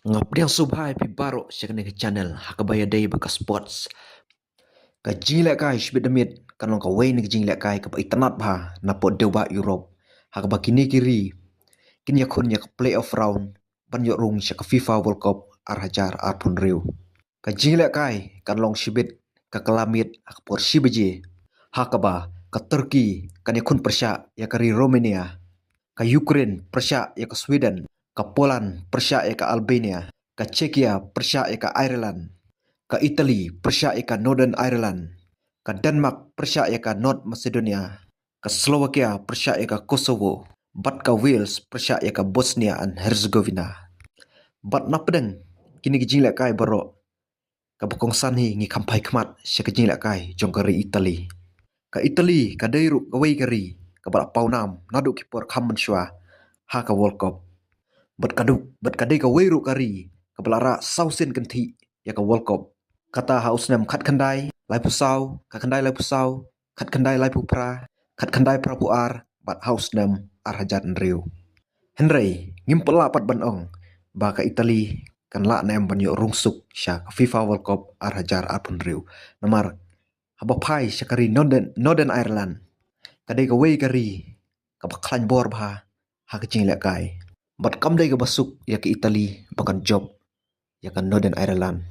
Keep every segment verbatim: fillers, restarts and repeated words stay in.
Nga pdiang sngewbha ïa phi baroh sha kane ka channel ha kaba ïadei bad ka sports. Ka jingïalehkai shibit da miet kan long kawei na ka jingïalehkai kaba itynnad bha napoh dewbah Europe, ha kaba kine ki ri kin ïakhun ïa ka playoff round ban ïoh rung sha ka FIFA World Cup ar hajar arphew hynriew. Ka jingïalehkai kan long shibit ka kylla miet ha ka por shi baje, ha kaba ka Turkey kan ïakhun pyrshah ïa ka ri Romania, ka Ukraine pyrshah ïa ka Sweden, ka Poland pyrshah ïa ka Albania, ka Czechia pyrshah ïa ka Ireland, ka Italy pyrshah ïa ka Northern Ireland, ka Denmark pyrshah ïa ka North Macedonia, ka Slovakia pyrshah ïa ka Kosovo, bad ka Wales pyrshah ïa ka Bosnia and Herzegovina. Bad na pdeng kine ki jingïalehkai baroh, kaba kongsan hi ngi kham phai khmat sha ka jingïalehkai jong ka ri Italy. Ka Italy ka dei ruh kawei ka ri kaba la paw nam naduh ki por kham mynshuwa ha ka World Cup. Bad ka du-, bad ka dei kawei ruh ka ri kaba la rah saw sien kynthih ïa ka World Cup. Kata ha u snem khatkhyndai laiphew saw, ka khyndai laiphew saw, khatkhyndai laiphew phra, khatkhyndai phraphew ar, bad ha u snem ar hajar hynriew. Hynrei ngim pat lah pat ban ong ba ka Italy kan lah ne em ban ïoh rung suk sha ka FIFA World Cup ar hajar arphew hynriew. Namar haba phai sha ka ri Northern, Northern Ireland, ka dei kawei ka ri kaba khlaiñ bor bha ha ka jingïalehkai. Bad kam dei kaba suk ïa ka Italy ba kan jop ïa ka Northern Ireland.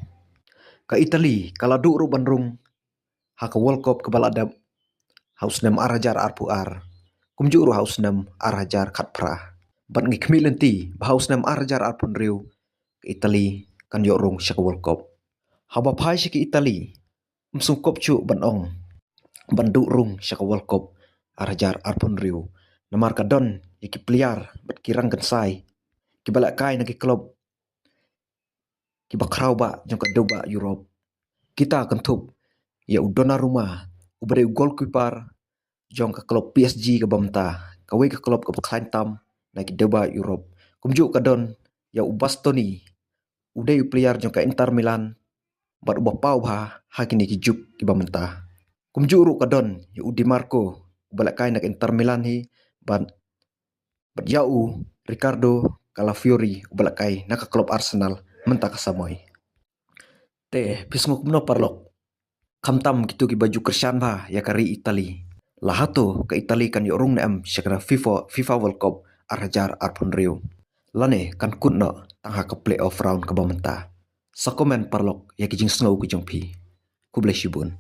Ka Italy ka la duh ruh ban rung ha ka World Cup kaba la dep ha u snem ar hajar arphew ar, kumjuh ruh ha u snem ar hajar khatphra. Bad ngi khmih lynti ba ha u snem ar hajar arphew hynriew ka Italy kan ïoh rung sha ka World Cup. Haba phai sha ka Italy, ym sngewkop shuh ban ong ban duh rung sha ka World Cup ar hajar arphew hynriew. Namar ka don ïa ki player bad ki rangkynsai kiba lehkai na ki club kiba khraw bha jong ka dewbah Europe. Kita kynthup ïa u Donnarumma, uba dei u goalkeeper jong ka club P S G kaba mynta, kawei ka club kaba khlaiñ tam na ki dewbah Europe. Kumjuh ka don ïa u Bastoni, u dei u player jong ka Inter Milan bad uba paw bha ha kine ki juk kiba mynta. Kumjuh ruh ka don ïa u Di Marco, uba lehkai na ka Inter Milan hi, bad, bad ïa u Riccardo Calafiori, uba lehkai na ka club Arsenal mynta ka samoi. Te phi sngew kumno paralok? Khamtam kito kiba ju kyrshan bha ïa ka ri Italy, la hato ka Italy kan ïoh rung ne em sha ka FIFA, FIFA World Cup ar hajar arphew hynriew, lane kan kut noh tang ha ka playoff round kaba mynta? Sa comment paralok ïa ki jingsngew ki jong phi. Khublei shibun.